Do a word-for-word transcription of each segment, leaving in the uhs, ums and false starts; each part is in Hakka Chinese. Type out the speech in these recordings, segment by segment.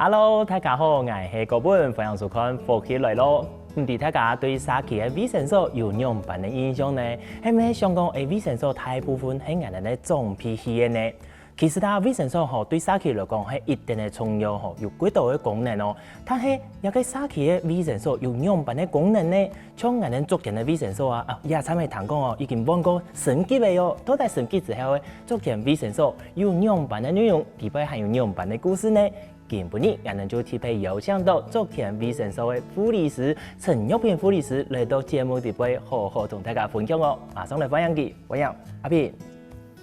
Hello，大家好，𠊎係高本，歡迎收看《福氣來了》。毋知大家對社區个衛生所有仰般个印象呢？係毋係想講，誒，衛生所大部分係𠊎等个長輩去个呢？其實啊，衛生所吼對社區來講係一定个重要吼，有幾多个功能哦。但係，這个社區个衛生所有仰般个功能呢？像𠊎等竹田个衛生所啊，啊，也參會聽講哦，已經換過升級个喲。到底升級之後个竹田衛生所有仰般个內容，裡背還有仰般个故事呢？ 今晡日，𠊎等就特別邀請到竹田衛生所个護理師陳玉萍護理師來到節目裡背，好好同大家分享哦。馬上來歡迎佢，歡迎阿萍。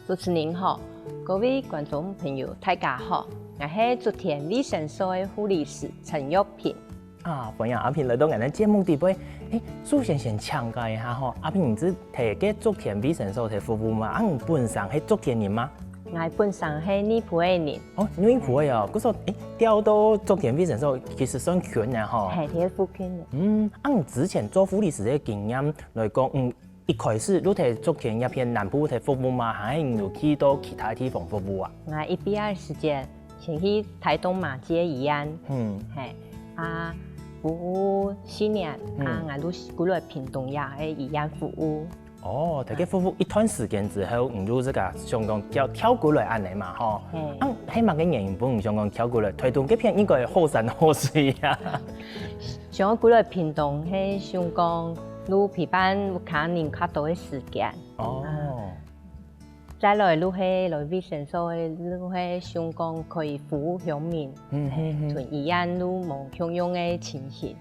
主持人好，各位觀眾朋友，大家好，𠊎係竹田衛生所个護理師陳玉萍。啊，歡迎阿萍來到𠊎等節目裡背。誒，首先先請教一下吼，阿萍，你係在該竹田衛生所在服務嗎？啊，你本身係竹田人嗎？ 𠊎本身係內埔个人。哦，內埔个哦，故所，誒，調到竹田衛生所，其實算近个吼。係，在附近个。嗯，啊，你之前做護理師个經驗來講，嗯，一開始你在竹田這片南部在服務嗎？還係你有去到其他地方服務啊？𠊎一畢業時節，先去台東馬偕醫院，嗯，係，啊，服務四年，啊，嗯。𠊎就過來屏東這个醫院服務。 哦，在該服務一段時間之後，你就這個想講跳，跳過來恁呢嘛，吼。係。啊，係麼个原因分你想講跳過來？台東該片應該好山好水啊。想要過來屏東，係想講，就陪伴屋下人較多个時間。哦。啊，再來就係來衛生所个，就係想講可以服務鄉民，嗯，係，嗯，嗯。同醫院就無共樣个情形。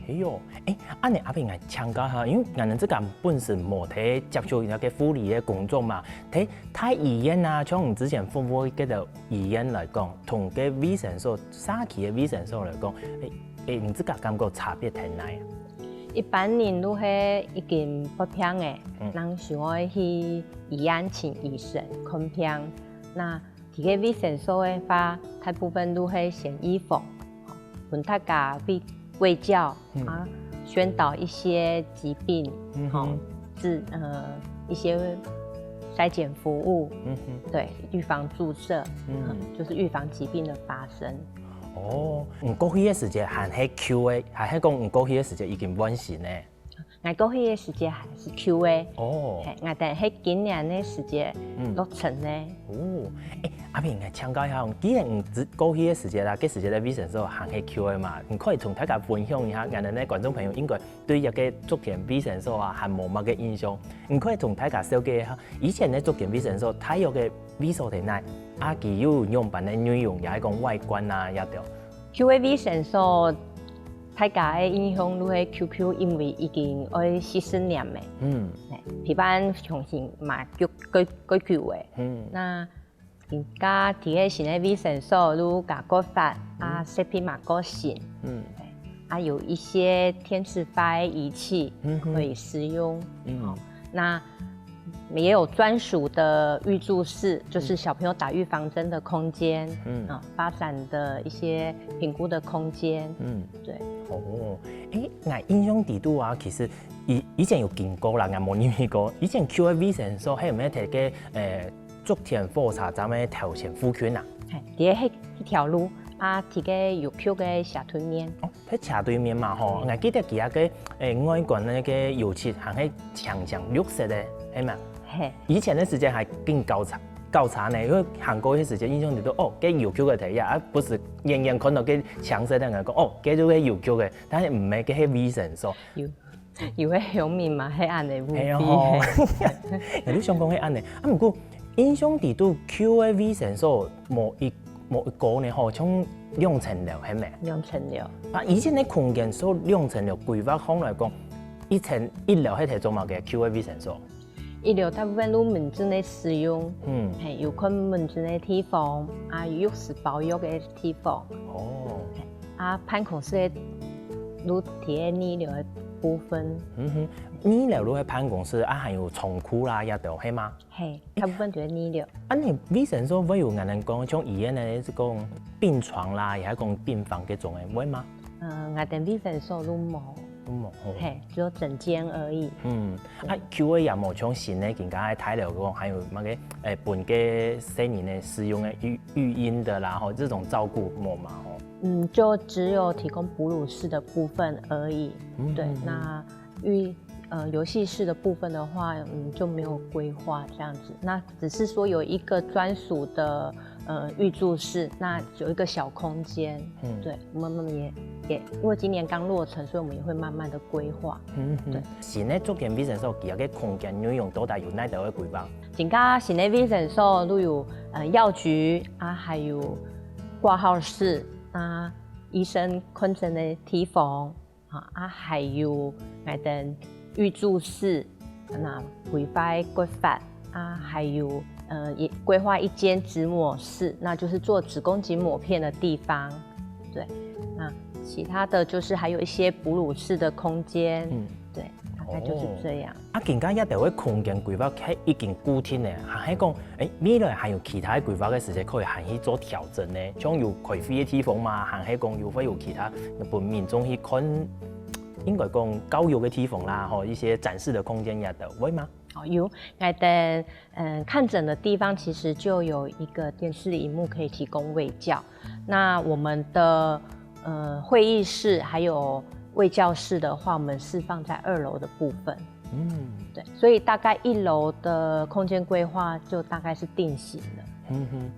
係喲，誒，恁呢阿萍，𠊎請教下，因為𠊎等自家本身無在接觸該个護理个工作嘛，在大醫院啊，像你之前服務个醫院來講，同該衛生所、社區个衛生所來講，誒，誒，你自家感覺差別在哪啊？一般人就係已經發病个，嗯。人想愛去醫院尋醫生看病，那 在該衛生所个話，大部分就係先預防，分大家衛，衛教，嗯。啊，宣導一些疾病，嗯哼。吼，治，呃，一些篩檢服務，嗯哼。對，預防注射，嗯。嗯，就是預防疾病的發生。哦，你過去个時節還係舊个，還係講你過去个時節已經換新个？ 𠊎過去个時節還係舊个。哦。係，𠊎等係今年个時節，嗯。落成个。哦，誒，阿萍，𠊎請教一下，既然你過去个時節啦，該時節个衛生所還係舊个嘛，你可以同大家分享一下，𠊎等个觀眾朋友應該對這个竹田衛生所啊，還無麼个印象。你可以同大家紹介一下，以前个竹田衛生所大約个位所在哪，啊，佢有仰般个內容，也係講外觀啊，這兜。 舊个衛生所，大家个印象就係舊舊，因為已經愛四十年了。嗯。係，陪伴鄉親嘛，較，較，較久个。嗯。那，而家在該新个衛生所就較過發，啊，嗯。設備嘛較新。嗯。係，啊，有一些電子化个儀器，嗯哼。可以使用。嗯。吼，那 也有專屬的預注室，就是小朋友打預防針的空間，嗯。啊，發展的一些評估的空間。嗯。對。哦，誒，𠊎印象裡肚啊，其實以，以前有經過啦，𠊎無入去過。以前舊个衛生所，係毋係在該，誒，竹田火車站个頭前附近啊？係，在該，該條路，啊，在該郵局个斜對面。哦， 在斜對面嘛吼，嗯。𠊎記得佢該个，誒，外觀該个油漆還係青青綠色个，係嘛？係。以前个時節還當搞差，搞差呢，因為行過个時節印象裡肚，哦，該郵局个頭呀，啊，毋係遠遠看到該青色个，𠊎講，哦，該就係郵局个，但係毋係，該係衛生所。有，有个鄉民嘛，係恁呢，係啊吼。𠊎就想講係恁呢。啊，毋過印象裡肚舊个衛生所無一 無一個呢吼，像兩層樓，係無？兩層樓。啊，以前个空間，所以兩層樓規劃上來講，一層，一樓係在做麼个？舊个衛生所。一樓大部分就門診个使用，嗯。係，有看門診个地方，啊，有浴室包浴个地方。哦。啊，辦公室个就在二樓个部分。嗯哼，二樓就係辦公室，啊，還有倉庫啦，這兜，係嗎？ 係，大部分就在二樓。啊，你衛生所會有𠊎等講，像醫院个，係講病床啦，也係講病房該種个，會嗎？呃，𠊎等衛生所就無。就無，哦。係，只有診間而已。嗯，啊，舊个也無像新个，今下个大樓講，還有麼个，誒，分該細人仔使用个育，育嬰的啦，吼，這種照顧無嘛，吼。嗯，就只有提供哺乳室的部分而已。嗯对，那浴呃游戏室的部分的话，嗯，就没有规划这样子。那只是说有一个专属的呃预祝室，那有一个小空间。嗯对，我们也也因为今年刚落成，所以我们也会慢慢的规划。嗯对新个竹田卫生所佢个空间內容到底有哪兜个規劃？今个新个卫生所都有呃药局啊，还有挂号室啊，医生看诊的地方啊，啊还有𠊎等预祝室，那规划个骨法啊，还有呃也规划一间植抹室，那就是做子宫颈抹片的地方。对，那其他的就是还有一些哺乳室的空间。嗯对，大概就是这样。啊，今个這兜个空間規劃係已經固定个，還係講，誒，未來還有其他个規劃个時節可以還去做調整呢？像有開會个地方嘛，還係講有會有其他分民眾去看，應該講教育个地方啦，吼，一些展示的空間這兜，會嗎？哦，有，𠊎等嗯看诊的地方其实就有一个电视荧幕可以提供卫教。那我们的呃会议室还有卫教室的话，我们是放在二楼的部分。嗯对，所以大概一楼的空间规划就大概是定型了。嗯哼。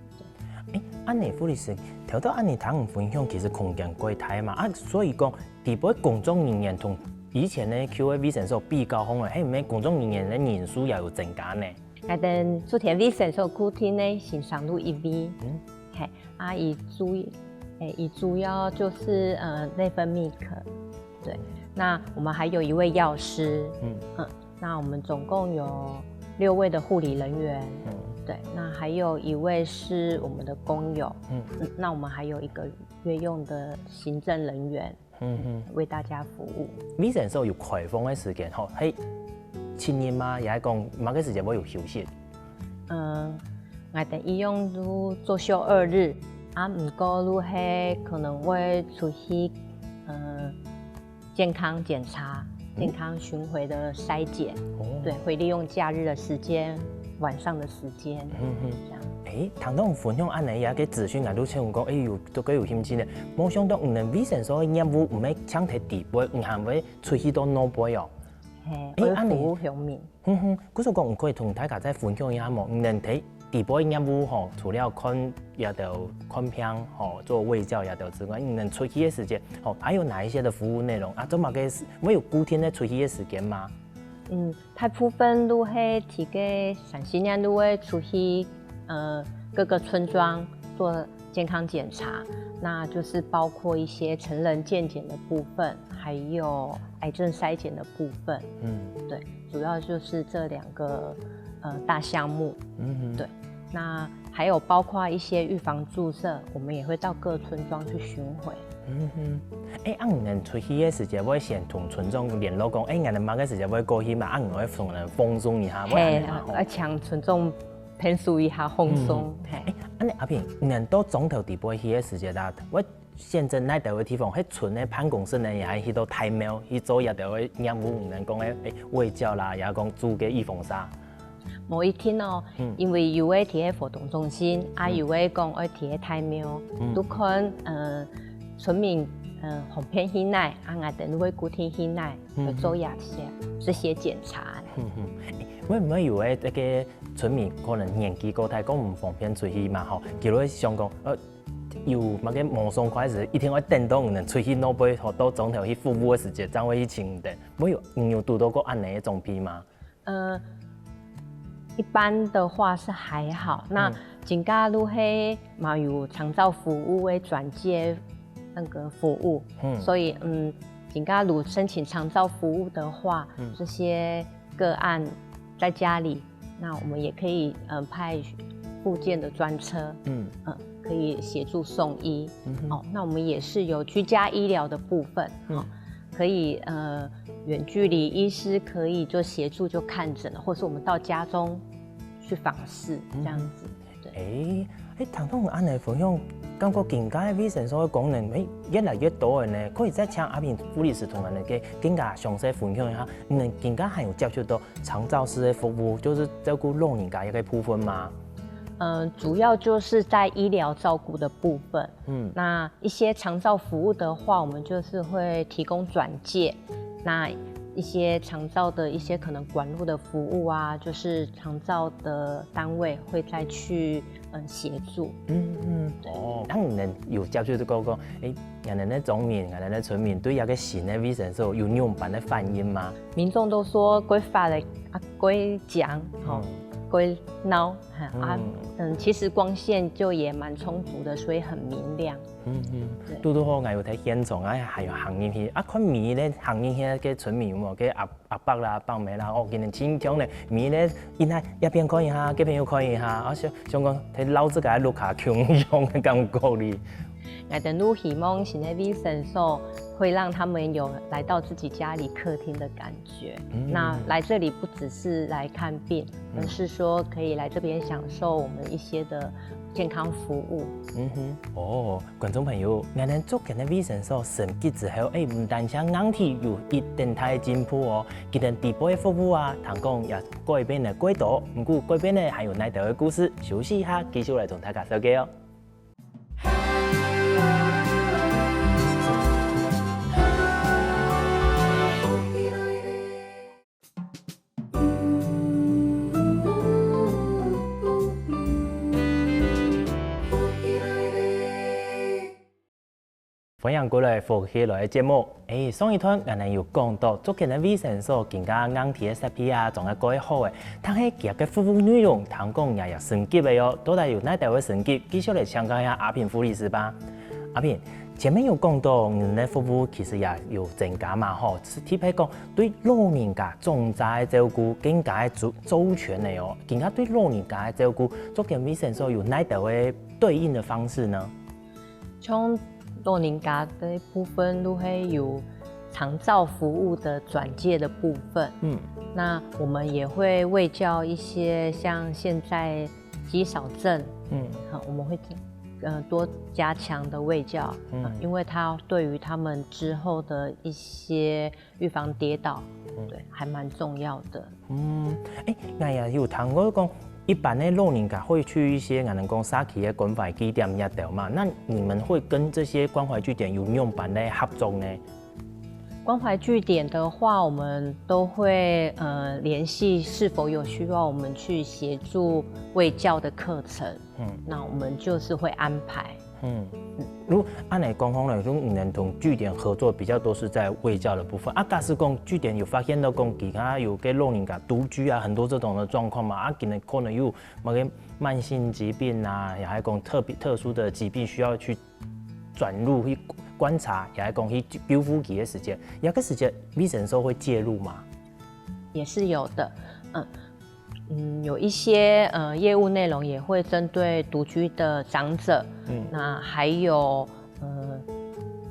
誒，恁呢，護理師，頭到恁呢聽你分享，其實空間過大嘛，啊，所以講，底背工作人員同以前个舊个衛生所比較起來，係毋係工作人員个人數也有增加呢？𠊎等竹田卫生所固定个先生就一位，嗯嘿，啊，佢主，誒，佢主要就是呃内分泌科，对，那我们还有一位药师，嗯嗯，那我们总共有六位的护理人员，嗯对，那还有一位是我们的工友，嗯嗯，那我们还有一个约用的行政人员嗯哼。为大家服务。衛生所有開放个時間，吼，係七日嘛，也係講麼个時節會有休息？嗯，𠊎等一样都周休二日啊，毋过就係可能会出去，嗯，健康检查、健康巡回的筛检，哦对，会利用假日的时间、晚上的时间，嗯哼。这样。誒，聽到分享恁呢，這个資訊，𠊎都想講，誒，有都幾有興趣呢。無想到你等衛生所个業務毋係淨在底背，你還會出去到外背哦。嘿，誒，会恁呢服务鄉民。哼哼，故所講，你可以同大家再分享一下無？你等在底背業務吼，除了看這兜看病吼，做衛教這兜之外，你等出去个時間吼，還有哪一些的服務內容啊？做麼个會有固定个出去个時間嗎？嗯，大部分都會提个三四年都會出去，呃，各个村庄做健康检查，那就是包括一些成人健检的部分，还有癌症筛检的部分。嗯对，主要就是这两个呃大项目。嗯哼。对，那还有包括一些预防注射，我们也会到各村庄去巡回。嗯哼。誒，恁你等出去个時節，會先同村長聯絡講，誒，𠊎等麼个時節會過去嘛，啊，你會同人放鬆一下，會恁嘿，呢嘛吼。要请村长 pencil 一下放鬆，嘿。誒，恁呢阿平，你等到庄頭底背去个時節啦，會選擇哪兜个地方？係村个辦公室呢，也係去到大廟去做這兜个業務？你等講个，誒，衛教啦，也講做个預防射。無一定哦，嗯因為有个在个活动中心，啊有个讲愛在个大廟，嗯都看呃村民呃方便去哪，啊𠊎等都會固定去哪，嗯有做這些这些检查。嗯哼，誒，會毋會有个這个村民可能年紀過大，講毋方便出去嘛吼，佢會想講，呃，有麼个無爽快个時，一定愛等到你等出去外背，吼，到庄頭去服務个時節，正會去尋你等。會有，你有堵到過恁呢个狀況嗎？呃，一般的话是还好，那嗯今个就係嘛有长照服务个转介那个服务，嗯所以嗯，今个如申请长照服务的话，嗯这些个案在家里，那我们也可以呃派复健的专车，嗯嗯，可以协助送医。嗯哼哦，那我们也是有居家医疗的部分，嗯哦，可以呃远距离医师可以就协助就看诊了，或是我们到家中去访视这样子。对，誒，誒，聽到恁呢分享，感覺今个衛生所个功能，誒，越來越多个呢。可以再請阿平護理師同𠊎等个更加詳細分享一下，你等今个還有接觸到長照師个服務，就是照顧老人家个部分嗎？嗯，主要就是在医疗照顾的部分。嗯，那一些长照服务的话，我们就是会提供转介。那一些长照的一些可能管路的服务啊，就是长照的单位会再去嗯协助。嗯嗯，哦，那你们有接触过讲，哎，原来那种民，原来那村民对那个新的卫生所有仰般的反应吗？民众都说过发的啊，过讲吼，过闹。啊，嗯，其实光线就也蛮充足的，所以很明亮。嗯嗯，对，堵堵好，𠊎有在现场啊，還有行入去啊，看每一个行入去个村民有無，个阿阿伯啦、伯姆啦，哦，今天真香呢，每一个一下一邊看一下，這邊又看一下，啊，像像講在老自家屋下共樣个感覺哩。 𠊎兜都希望新的衛生所会让他们有来到自己家里客厅的感觉。那来这里不只是来看病，而是说可以来这边享受我们一些的健康服务。嗯哼，哦，觀眾朋友，𠊎等竹田个衛生所升級之後，哎，毋單淨硬體有一定大个進步哦，佢等底背个服務啊，聽講也改變了幾多，毋過改變了還有哪兜个故事，休息一下，繼續來同大家紹介哦。 歡迎過來福氣來个節目。欸，上一段𠊎等有講到竹田个衛生所今个硬體个設備啊，裝个蓋好欸，但係佢个服務內容聽講也有升級个喲，到底有哪兜个升級？繼續來請教一下阿平護理師吧。阿平，前面有講到你个服務其實也有增加嘛吼，特別講對老人家長者个照顧更加个周周全个喲，今个對老人家个照顧，竹田衛生所有哪兜个對應的方式呢？ 像老人家的部分，都會有長照服務的轉介的部分。嗯，那我們也會衛教一些像現在肌少症，嗯，好，我們會呃多加強的衛教，嗯，因為它對於他們之後的一些預防跌倒，對，還蠻重要的。 嗯，欸，𠊎也有聽過講，一般个老人家會去一些𠊎等講社區个關懷據點這兜嘛，那你們會跟這些關懷據點有仰般个合作呢？關懷據點的話，我們都會呃聯繫是否有需要我們去協助衛教的課程。 嗯，那我們就是會安排。嗯，如恁樣講好了，就你們同據點合作比較多是在衛教的部分啊。假使講據點有發現到講其他有个老人家獨居啊，很多這種的狀況嘛，啊，今日可能有麼个慢性疾病啊，也還講特別特殊的疾病需要去轉入去觀察，也還講去救護佢个時間，這个時間衛生所會介入嗎？也是有的，嗯。 嗯，有一些呃業務內容也會針對獨居的長者，嗯，那還有呃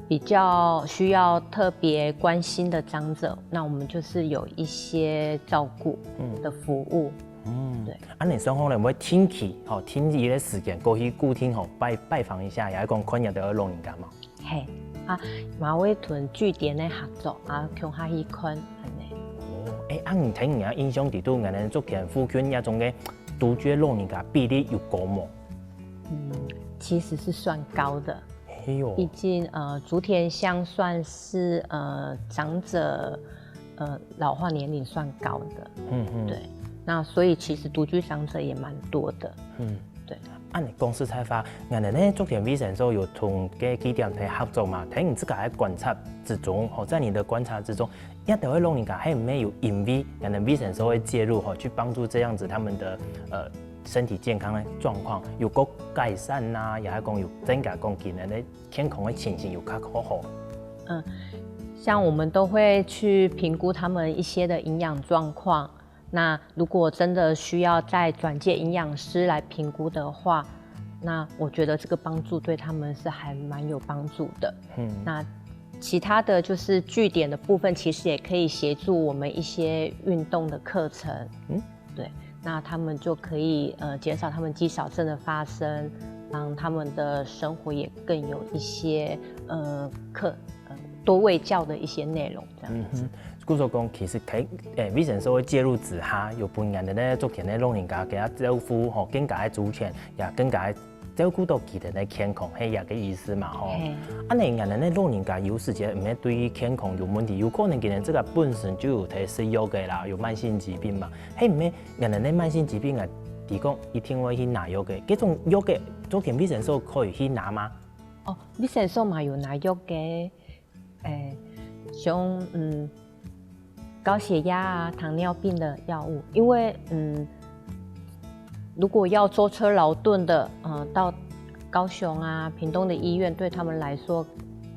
比較需要特別關心的長者，那我們就是有一些照顧的服務。嗯，對，恁樣雙方呢會定期吼，定期个時間過去固定吼拜拜訪一下，也係講看一下這个老人家嘛。 嘿，啊，嘛會同據點个合作啊，共下去看恁樣。哦，欸，啊，你聽你个印象裡肚，𠊎等竹田附近這種个獨居老人家比例有高無？嗯，其實是算高的。哎喲，畢竟呃，竹田鄉算是呃長者呃老化年齡算高的。嗯嗯，對，那所以其實獨居長者也蠻多的。嗯，對。 恁樣講實在話，𠊎等呢竹田衛生所有同个據點來合作嘛，在你自家个觀察之中，吼，在你的觀察之中，這兜个老人家係毋係有因為𠊎等衛生所个介入吼，去幫助這樣子他們的呃身體健康的狀況有過改善吶，也係講有增加講佢等个健康个情形有較好吼？嗯，像我們都會去評估他們一些的營養狀況， 那如果真的需要再轉介營養師來評估的話，那我覺得這個幫助對他們是還蠻有幫助的。嗯，那其他的就是據點的部分，其實也可以協助我們一些運動的課程。嗯，對，那他們就可以呃減少他們肌少症的發生，讓他們的生活也更有一些呃課呃多衛教的一些內容，這樣子。嗯哼，故所講，其實佢，誒，衛生所个介入之下，有分𠊎等呢族群个老人家，佢个照顧吼，更加个周全，也更加个照顧到佢等个健康，係這个意思嘛吼。係。恁呢，𠊎等呢老人家有時節毋係對健康有問題，有可能佢等自家本身就有在食藥个啦，有慢性疾病嘛，係毋係？𠊎等呢慢性疾病啊，提供一定會去拿藥个，這種藥个，族群衛生所可以去拿嗎？哦，衛生所嘛有拿藥个。 誒，像嗯高血壓啊、糖尿病的藥物，因為嗯，如果要舟車勞頓的，呃，到高雄啊、屏東的醫院，對他們來說，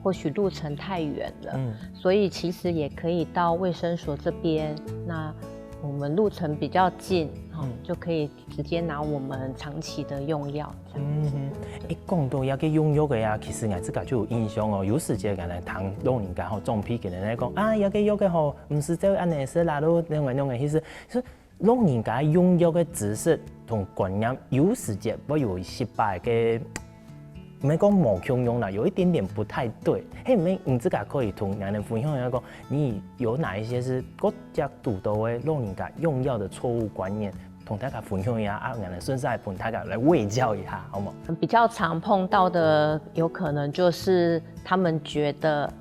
或許路程太遠了，嗯，所以其實也可以到衛生所這邊，那我們路程比較近，哦，嗯，就可以直接拿我們長期的用藥。 嗯哼，一講到這个用藥个啊，其實𠊎自家就有印象哦。有時節𠊎來聽老人家吼，長輩佢等來講啊，這个藥个吼，毋係照恁呢食啦，都恁樣恁樣个意思。所以老人家用藥个知識同觀念，有時節會有失敗个，毋係講無共樣啦，有一點點不太對。係毋係你自家可以同𠊎等分享一下，講你有哪一些係各家堵到个老人家用藥的錯誤觀念？ 同大家分享一下啊，然後順勢分大家來衛教一下，好無？比較常碰到的，有可能就是他們覺得，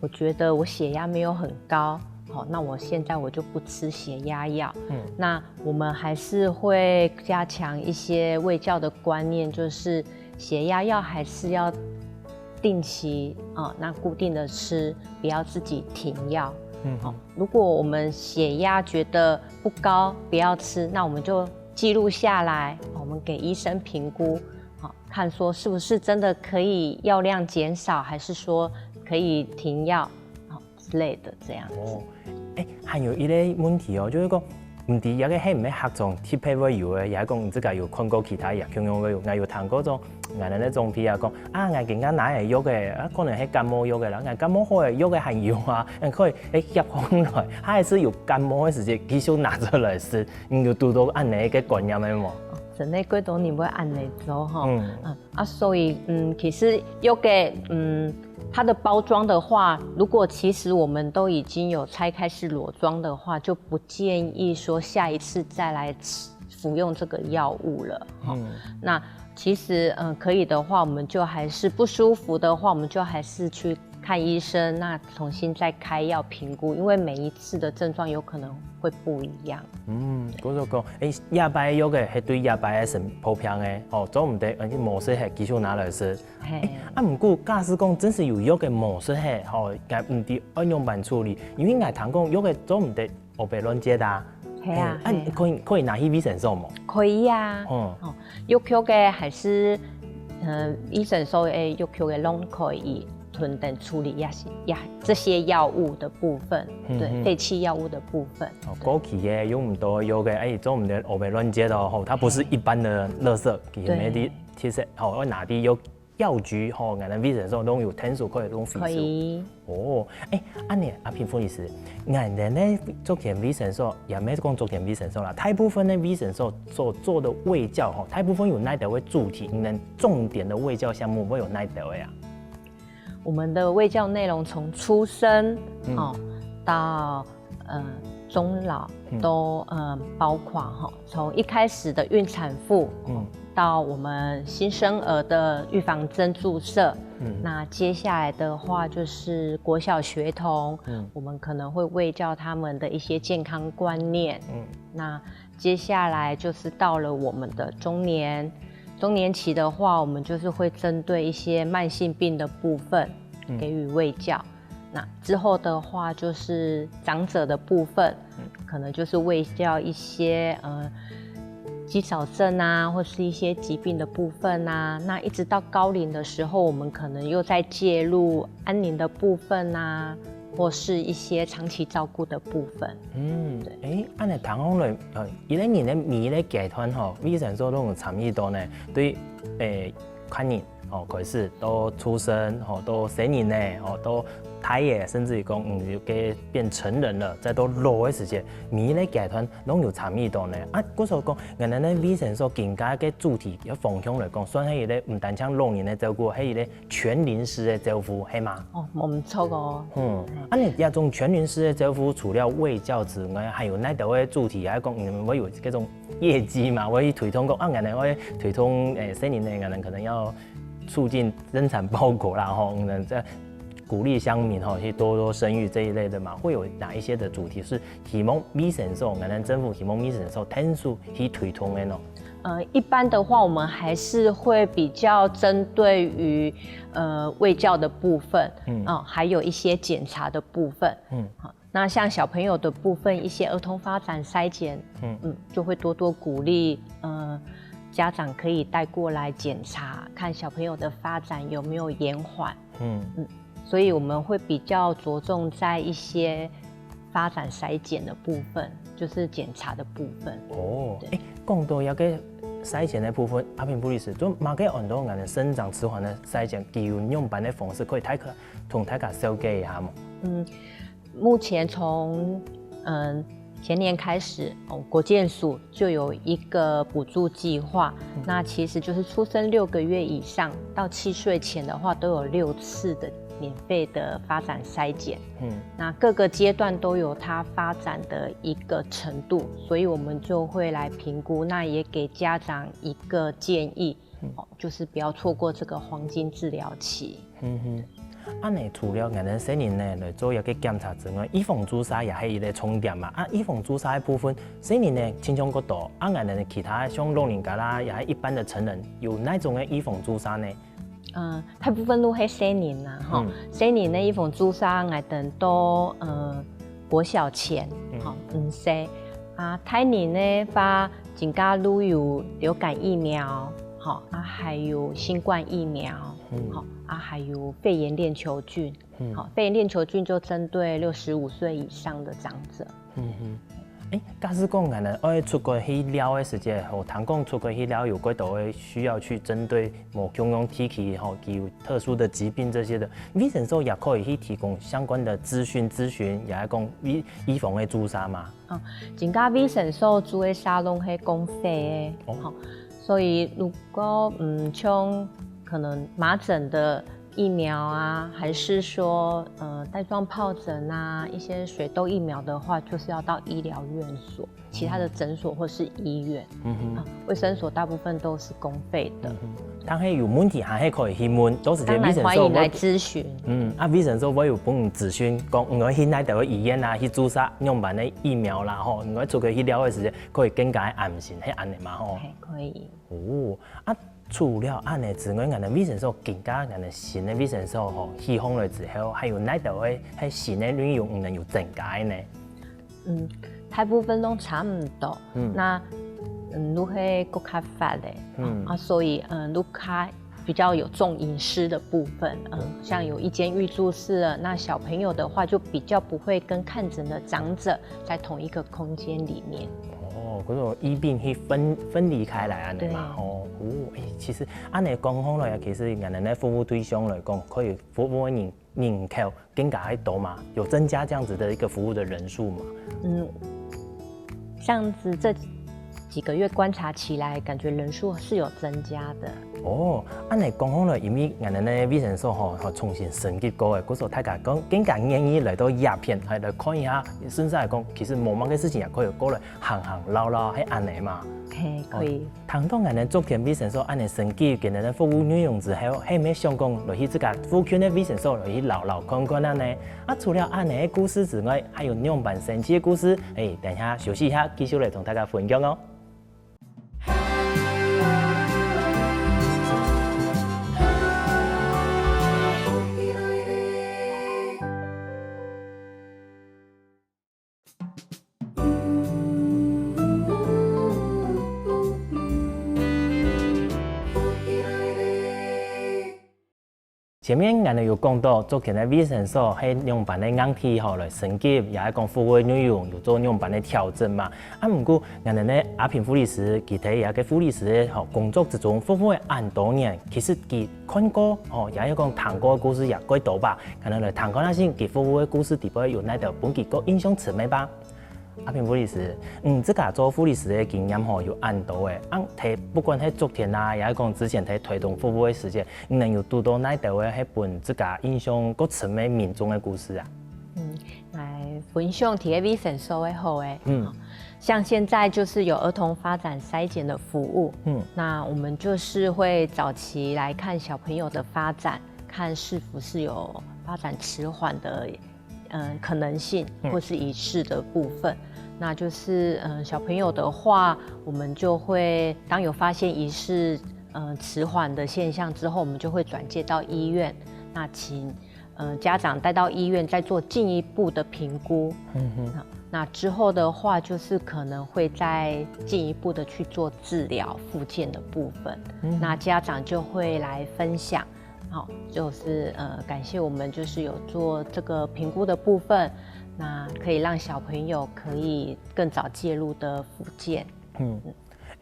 我覺得我血壓沒有很高，好，那我現在我就不吃血壓藥。嗯，那我們還是會加強一些衛教的觀念，就是血壓藥還是要定期啊，那固定的吃，不要自己停藥。嗯，好，如果我們血壓覺得不高，不要吃，那我們就記錄下來，我們給醫生評估，好，看說是不是真的可以藥量減少，還是說可以停藥，好之類的這樣子。哦，誒，還有一個問題哦，就係講，毋知這个係毋係客庄特別會有个，也係講你自家有看過其他也共樣會有，𠊎有聽過種，𠊎等个長輩啊講，啊，𠊎今下拿个藥个，啊，可能係感冒藥个啦，𠊎感冒好个藥个還有啊，嗯，可以，誒，夾空來，佢還係有感冒个時節繼續拿出來食，你有堵到恁呢个觀念个無？哦，真个幾多人會恁呢做吼。嗯，啊，所以，嗯，其實藥个，嗯，它的包裝的話，如果其實我們都已經有拆開是裸裝的話，就不建議說下一次再來吃，服用這個藥物了。嗯，那其實，嗯，可以的話，我們就還是不舒服的話，我們就還是去看醫生，那重新再開藥評估，因為每一次的症狀有可能會不一樣。嗯，故所講，誒，這擺藥个係對這擺个生破病个，哦，做毋得，誒，無食係繼續拿來食。係，誒，啊，毋過假使講真係有藥个無食係，吼，該毋知愛仰般處理，因為𠊎聽講藥个做毋得烏白亂食啊。係啊，誒，啊，係啊。可以可以拿去衛生所無？可以啊。嗯，哦，藥局个還係，呃，衛生所个藥局个攏可以。 等等處理這些，這些藥物的部分，對，嗯，廢棄藥物的部分。哦，過期个、用毋到个藥个，哎，做毋得烏白亂食哦，吼，它不是一般的垃圾，其實每滴，其實吼，愛拿去藥藥局吼，𠊎等衛生所攏有天數可以攏回收。可以。哦，哎，恁呢，阿平護理師，𠊎等呢，族群衛生所，也毋係講族群衛生所啦，大部分个衛生所所做个衛教吼，大部分有哪兜个主題，你等重點个衛教項目會有哪兜个啊？ 我們的衛教內容從出生，嗯，哦，到，呃，終老，嗯，都，呃，包括，吼，從一開始的孕產婦，嗯，到我們新生兒的預防針注射，嗯，那接下來的話就是國小學童，嗯，我們可能會衛教他們的一些健康觀念，嗯，那接下來就是到了我們的中年，中年期的話，我們就是會針對一些慢性病的部分，嗯，給予衛教。那之後的話，就是長者的部分，嗯，可能就是衛教一些，呃，肌少症啊，或是一些疾病的部分啊。那一直到高齡的時候，我們可能又再介入安寧的部分啊，或是一些長期照顧的部分。嗯，對。誒，恁呢聽起來，呃，一個人个每一個階段吼，衛生所都有參與到呢，對，誒，看人哦，開始到出生，吼，到成人呢，吼，到大个，甚至於講，嗯，有个變成人了，再到老个時節，每一个階段攏有參與到呢。啊，故所講，𠊎等呢衛生所今个个主題个方向來講，算係一个毋單淨老人个照顧，係一个全齡式个照顧，係嘛？哦，無毋著哦。嗯，啊，你這種全齡式个照顧，除了衛教之外，還有哪兜个主題，還講你們會有這種業績嘛？會推動講，啊，𠊎等會推動，誒，成人呢，𠊎等可能要促進生產報國啦，吼，嗯，再鼓勵鄉民吼去多多生育這一類的嘛，會有哪一些的主題是希望衛生所，𠊎等政府希望衛生所天數去推動的呢？呃，一般的話，我們還是會比較針對於呃衛教的部分，嗯，啊，還有一些檢查的部分，嗯，好，那像小朋友的部分，一些兒童發展篩檢，嗯嗯，就會多多鼓勵，呃，家長可以帶過來檢查，看小朋友的發展有沒有延緩。嗯嗯，所以我們會比較著重在一些發展篩檢的部分，就是檢查的部分。哦，對，誒，講到這个篩檢的部分，阿平護理師，就麼个安到𠊎等生長遲緩的篩檢，佢有仰般的方式，可以大概同大家紹介一下嗎？嗯，目前從嗯前年開始，哦，國健署就有一個補助計劃，那其實就是出生六個月以上到七歲前的話，都有六次的免費的發展篩檢。嗯，那各個階段都有它發展的一個程度，所以我們就會來評估，那也給家長一個建議，哦，就是不要錯過這個黃金治療期。嗯哼，恁呢除了𠊎等成人呢來做一个檢查之外，預防注射也係一个重點嘛。啊，預防注射个部分，成人呢親像較多，啊，𠊎等其他像老人家啦，也係一般的成人，有哪種个預防注射呢？嗯，大部分都係成人啦，吼。嗯，成人个預防注射，𠊎等到呃國小前，嗯，吼，五歲。啊，大人个話，今下都有流感疫苗，吼，啊，還有新冠疫苗，嗯，吼，啊，還有肺炎鏈球菌。嗯，好，肺炎鏈球菌就針對六十五歲以上的長者。嗯哼，誒，假使講𠊎等愛出國去尞个時節，吼，聽講出國去尞有幾多个需要去針對無共樣地區，吼，佢有特殊的疾病這些的，衛生所也可以去提供相關的資訊、諮詢，也係講預預防个注射嘛。哦，今下衛生所注个射攏係公費个，哦，吼，所以如果嗯像可能麻疹的疫苗啊，還是說呃帶狀疱疹啊一些水痘疫苗的話，就是要到醫療院所、其他的診所或是醫院。嗯哼，啊，衛生所大部分都是公費的。嗯哼，但係有問題還係可以去問，到時節衛生所會，當然歡迎來諮詢。嗯，啊，衛生所會有幫你諮詢，講你愛去哪兜个醫院啊，去注射仰般个疫苗啦，吼，你愛出去去尞个時節，可以更加安心，係恁呢嘛，吼。嘿，可以。哦，啊，除了恁呢之外，𠊎等衛生所今下𠊎等新个衛生所吼，起好了之後，還有哪兜个係新个內容，你等有增加个呢？嗯，大部分都差不多。嗯，那嗯，都係國家發个，嗯，啊，所以嗯，都較比較有重隱私的部分，嗯，像有一間預注室了，那小朋友的話就比較不會跟看診的長者在同一個空間裡面。哦，可以說醫病去分分離開來恁呢嘛，對，吼，哦，誒，其實恁呢講好了，其實𠊎等个服務對象來講，可以服務个人人口更加个多嘛，有增加這樣子的一個服務的人數嘛？嗯，這樣子這幾個月觀察起來，感覺人數是有增加的。哦，恁呢講好了，因為𠊎等个衛生所吼，吼重新升級過个，故所大家講更加願意來到這片，還來看一下，順勢來講，其實無麼个事情也可以過來行行尞尞，係恁呢嘛。嘿，可以。哦，聽到𠊎等竹田衛生所恁呢升級，今日个服務內容之後，係毋係想講來去自家附近个衛生所來去尞尞看看啊呢？啊，除了恁呢个故事之外，還有仰般神奇个故事？誒，等一下休息一下，繼續來同大家分享哦。前面𠊎等有講到，目前个衛生所係仰般个硬體吼來升級，也係講服務个內容有做仰般个調整嘛。啊，毋過𠊎等个阿平護理師，佢在這个護理師个吼工作之中服務个恁多年，其實佢看過吼，也係講聽過个故事也蓋多吧。𠊎等來聽看下先，佢服務个故事底背有哪兜分佢个印象深个吧？ 阿平護理師，嗯，自家做護理師个經驗吼有恁多誒，啊，在不管係目前啊，也係講之前在推動服務个時節，你等有堵到哪兜个係分自家印象較深个民眾个故事啊？嗯，來分享第一衛生所个好誒。嗯嗯，像現在就是有兒童發展篩檢的服務，嗯那我們就是會早期來看小朋友的發展，看是不是有發展遲緩的。嗯，可能性或是疑似的部分，那就是嗯，小朋友的話，我們就會當有發現疑似嗯遲緩的現象之後，我們就會轉介到醫院，那請嗯家長帶到醫院再做進一步的評估。嗯哼，那之後的話，就是可能會再進一步的去做治療復健的部分。那家長就會來分享，好，就是呃感謝我們就是有做這個評估的部分，那可以讓小朋友可以更早介入的復健。嗯，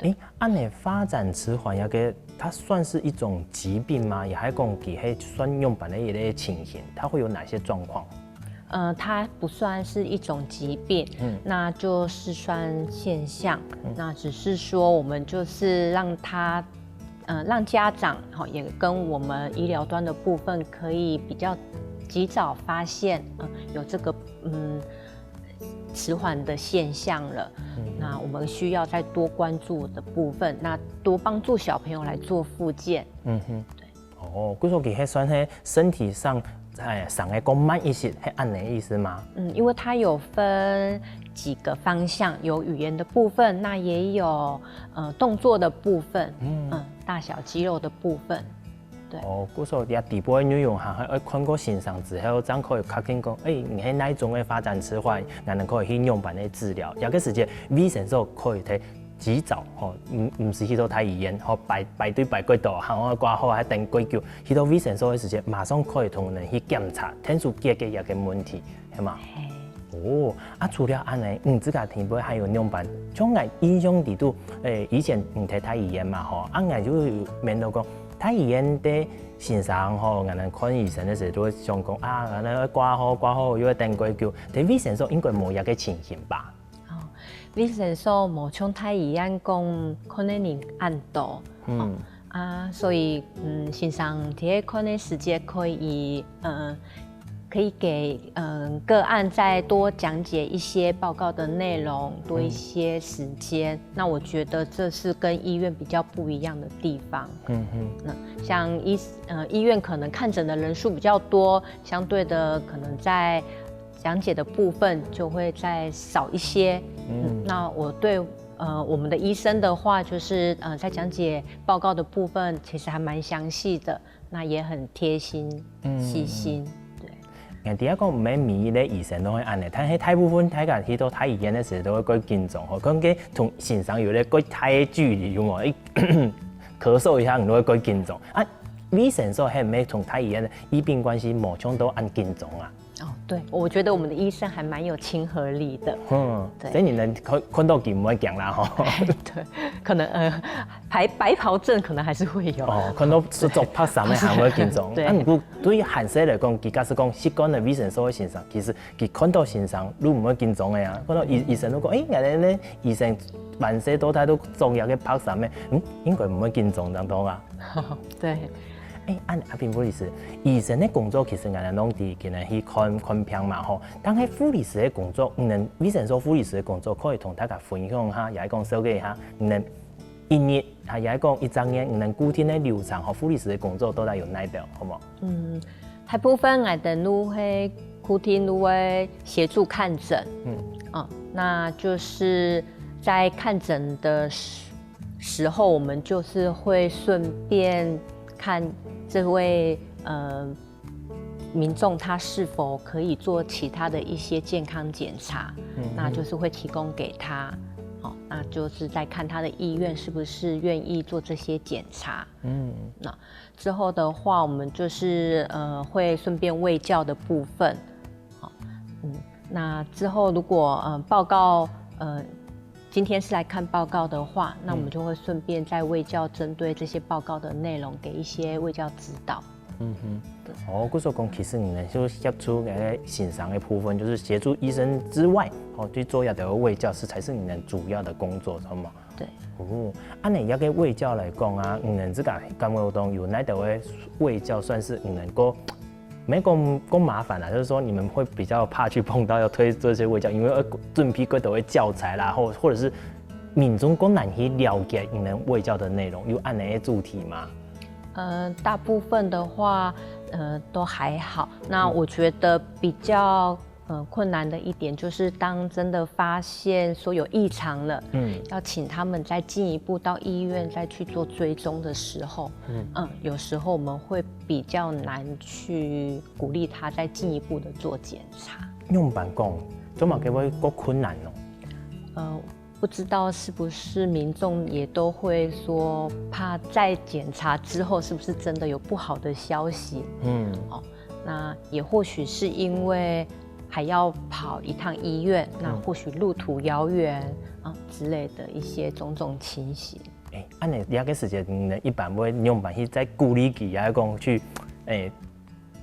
誒，恁呢發展遲緩這个，它算是一種疾病嗎？也係講佢係算仰般个一个情形？它會有哪些狀況？呃，它不算是一種疾病，嗯那就是算現象。那只是說，我們就是讓他，呃，讓家長哈也跟我們醫療端的部分可以比較及早發現，呃，有這個嗯遲緩的現象了。那我們需要再多關注的部分，那多幫助小朋友來做復健。嗯哼，哦，故所佢係算係身體上，誒，生个較慢一些，係恁呢意思嗎？嗯，因為它有分幾個方向，有語言的部分，那也有呃動作的部分，嗯大小肌肉的部分。哦，故所這底背个內容還愛看過先生之後，正可以確定講，誒，你係哪一種个發展遲緩，𠊎等可以去仰般个治療。這个時節，衛生所可以提及早，吼，毋毋使去到大醫院，吼排排隊排過多，還愛掛號，還等過久，去到衛生所个時節，馬上可以同人去檢查，天數解決這个問題，係嘛？哦，啊，除了恁呢，你自家體會還有仰般？像𠊎印象裡肚，誒，以前你在大醫院嘛，吼，啊，𠊎就有面到講，大醫院个先生吼，𠊎等看醫生个時候都會想講啊，𠊎等掛號掛號又會等過久，在衛生所應該無這个情形吧？衛生所無像大醫院講，可能人恁多，嗯啊，所以嗯，先生在看个時節可以，呃，可以給嗯個案再多講解一些報告的內容，多一些時間。那我覺得這是跟醫院比較不一樣的地方。嗯哼，那像醫呃醫院可能看診的人數比較多，相對的可能在講解的部分就會再少一些。嗯，那我對呃我們的醫生的話，就是呃在講解報告的部分，其實還蠻詳細的，那也很貼心、細心。對。人家講毋係每一个醫生都會恁呢，但係大部分大家去到大醫院个時候都會較緊張，吼，可能佢同先生有个較大个距離，有無？一咳嗽一下，你都會較緊張。啊，衛生所係毋係同大醫院个醫病關係無像到恁緊張啊？哦，對，我覺得我們的醫生還蠻有親和力的。嗯，對所以你能看看到佢毋會驚啦，吼。對，可能呃白白袍症可能還是會有。哦，看到係著白衫个還會緊張。對啊，毋過對於還細來講，佢假使講習慣了衛生所个先生，其實佢看到先生都毋會緊張个啊。看到醫醫生都講，誒，原來呢醫生還細到大都著這个白衫个，嗯，應該毋會緊張當多啊。對，誒，恁阿平護理師，醫生个工作其實𠊎等攏知，今日去看看病嘛吼。但係護理師个工作，你等衛生所護理師个工作，可以同大家分享一下，也係講紹介一下，你等一日，啊，也係講一隻月，你等固定个流程吼，護理師个工作到底有哪兜，好無？嗯，大部分𠊎等都會固定都會協助看診。嗯嗯，那就是在看診的時時候，我們就是會順便看這位呃民眾他是否可以做其他的一些健康檢查，那就是會提供給他。哦，那就是再看他的意愿是不是愿意做这些检查。嗯，那之后的话，我们就是呃会顺便卫教的部分。好，嗯，那之后如果呃报告呃今天是来看报告的话，那我们就会顺便再卫教针对这些报告的内容给一些卫教指导。嗯哼，哦，故所講，其實你們就協助該先生个部分，就是協助醫生之外，哦，去做一下个衛教，是才是你們主要的工作，知道嗎？對。哦，恁樣一個衛教來講啊，你們自家感覺當有哪兜个衛教算是你們个，沒講講麻煩啦，就是說你們會比較怕去碰到要推這些衛教，因為要準備過多的教材啦，或或者是民眾更難去了解你們衛教的內容，有恁樣个主題嗎？呃，大部分的话，呃，都还好。那我觉得比较呃困难的一点，就是当真的发现说有异常了，嗯，要请他们再进一步到医院再去做追踪的时候，嗯，有时候我们会比较难去鼓励他再进一步的做检查。仰般講，做麼个會較困難呢？呃，不知道是不是民众也都会说怕再检查之后是不是真的有不好的消息？嗯，哦，那也或许是因为还要跑一趟医院，那或许路途遥远啊之类的一些种种情形。哎，恁樣這个時間，你一般會仰般去再鼓勵佢，還係講去，哎，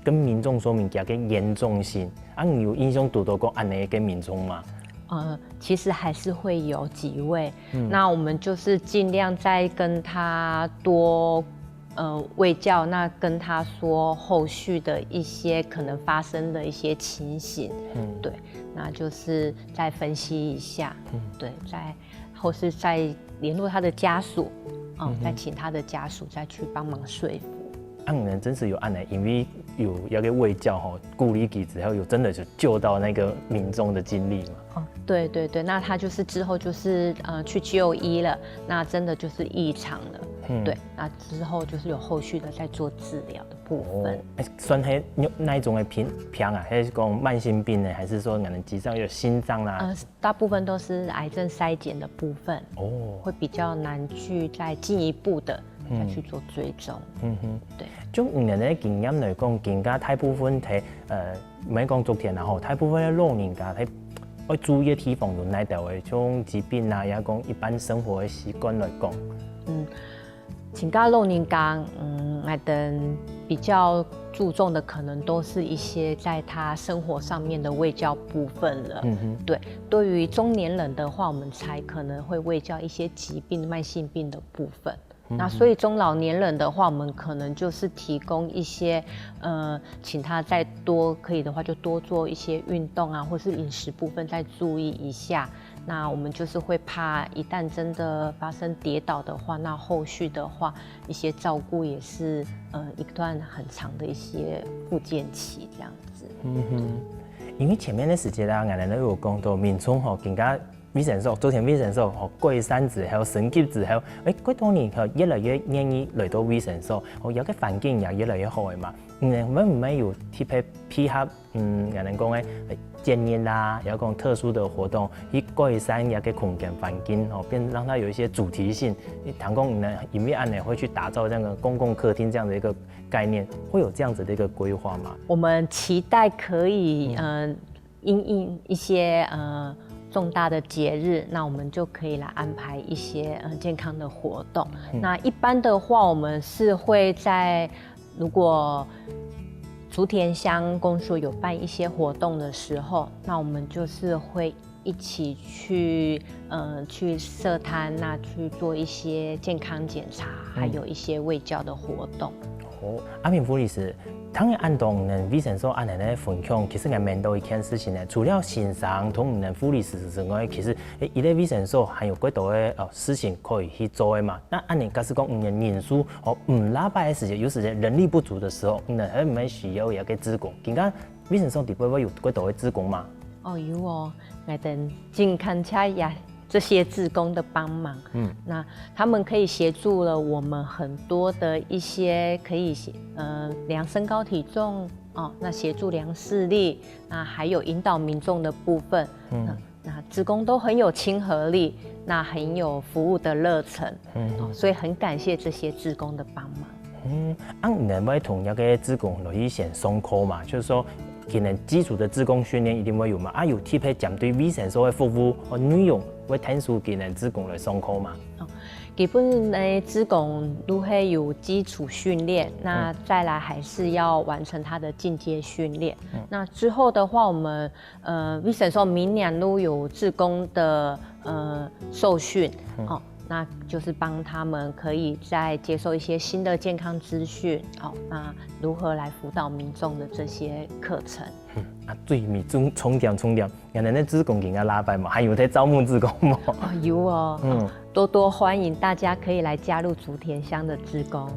跟民眾說明佢个严重性。啊，你有印象堵到講恁樣个民众嗎？呃，其实还是会有几位，那我们就是尽量再跟他多呃卫教，那跟他说后续的一些可能发生的一些情形，嗯，对，那就是再分析一下，嗯，对，再或是再联络他的家属，哦，再请他的家属再去帮忙说服。啊，你们真是有恁樣，因为有一个卫教吼，鼓励佢之后，有真的就救到那个民众的经历嘛？哦，对对对，那他就是之后就是呃去就医了，那真的就是异常了，嗯，对，那之后就是有后续的在做治疗的部分。哦，哎，算是哪一种的病病啊？还是讲慢性病呢？还是说可能急性有心脏啦？呃，大部分都是癌症筛检的部分，哦，会比较难去再进一步的再去做追踪。嗯哼，对。就你个经验来讲，更加大部分在呃，毋免讲族群啦吼，大部分个老人家，佢愛注意个地方有哪兜个，像疾病啊，也讲一般生活个习惯来讲。嗯，请教老人家，嗯，我们比较注重的可能都是一些在他生活上面的卫教部分了。嗯哼，对，对于中年人的话，我们才可能会卫教一些疾病、慢性病的部分。那所以中老年人的话，我们可能就是提供一些，呃，请他再多可以的话，就多做一些运动啊，或是饮食部分再注意一下。那我们就是会怕，一旦真的发生跌倒的话，那后续的话，一些照顾也是呃一段很长的一些复健期这样子。嗯哼，因为前面个时节啦，俺人都有讲到，民众吼，更加卫生所，做成卫生所，吼，过三之后，升级之后，哎，过多年后，越来越愿意来到卫生所，吼，有个环境也越来越好个嘛。嗯，会毋会有特别配合，嗯，俺人讲个，呃，建议啦，也讲特殊的活动，去改善一个空间环境，吼，变让它有一些主题性。你谈讲呢，因为俺呢会去打造这样的公共客厅这样的一个概念，会有这样子的一个规划吗？我们期待可以，嗯、因应一些呃重大的节日，那我们就可以来安排一些呃健康的活动。那一般的话，我们是会在如果竹田乡公所有办一些活动的时候，那我们就是会一起去呃去设摊，那去做一些健康检查，还有一些卫教的活动。哦，阿明护理师， 当然，恁多人卫生所恁样个分享，其实也蛮多一件事情呢。除了先生同你们护理师之外，其实，诶，一个卫生所还有更多个呃事情可以去做个嘛。那恁样假使讲你们人数哦，唔拉白个时间，有时间人力不足的时候，你们还有没有需要一个志工？今天卫生所底背会有更多个志工吗？哦，有哦，我等尽看一下这些志工的帮忙。嗯，那他们可以协助了我们很多的一些可以呃量身高体重哦，那协助量视力，那还有引导民众的部分。嗯，那志工都很有亲和力，那很有服务的热忱，嗯，所以很感谢这些志工的帮忙。嗯，啊，你會同這个志工來去先上課嘛？就是說，可能基礎的志工訓練一定會有嘛？啊，有特別針對衛生所个服務和內容，會聽受可能志工來上課嘛？哦，基本呢，志工都會有基礎訓練，那再來還是要完成他的進階訓練。那之後的話，我們呃，衛生所明年都有志工的呃受训，哦，那就是幫他们可以再接受一些新的健康资讯，哦，那如何来辅导民众的这些课程。啊，最尾重重点重点，原來那志工今个禮拜嘛，還有在招募志工嘛？哦，有哦，嗯，多多歡迎大家可以來加入竹田鄉的志工。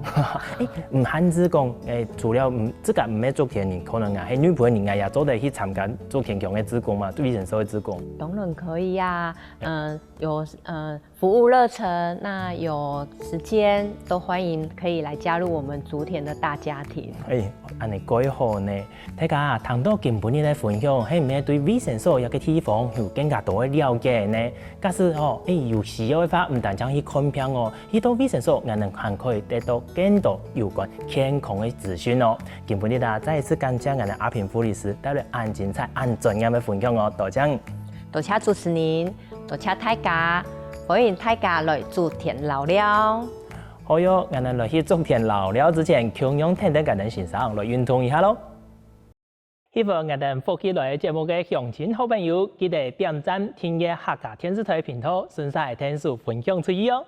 欸，毋限志工，欸，除了毋自家毋係竹田人，可能啊，係外背人啊，也做得去參加竹田鄉个志工嘛，衛生所个志工。當然可以啊，嗯，有呃服务热忱，那有时间都欢迎可以来加入我们竹田的大家庭。欸，恁呢蓋好呢！大家聽到今晡日个分享，係毋係對衛生所這个地方有更加多个了解呢？假使吼，欸，有需要个話，毋單淨去看病哦，去到衛生所，𠊎等還可以得到更多有關健康个資訊哦。今晡日啊，再一次感謝𠊎等阿平護理師帶來恁精彩、恁專業个分享哦，多謝。多謝主持人，多謝大家，歡迎大家來竹田尞尞。好喲，𠊎等來去竹田尞尞之前，共樣跈等𠊎等先生來運動一下咯。喜歡𠊎等福氣來个節目个鄉親好朋友，記得點讚、訂閱客家電視台頻道，順續同手分享出去哦。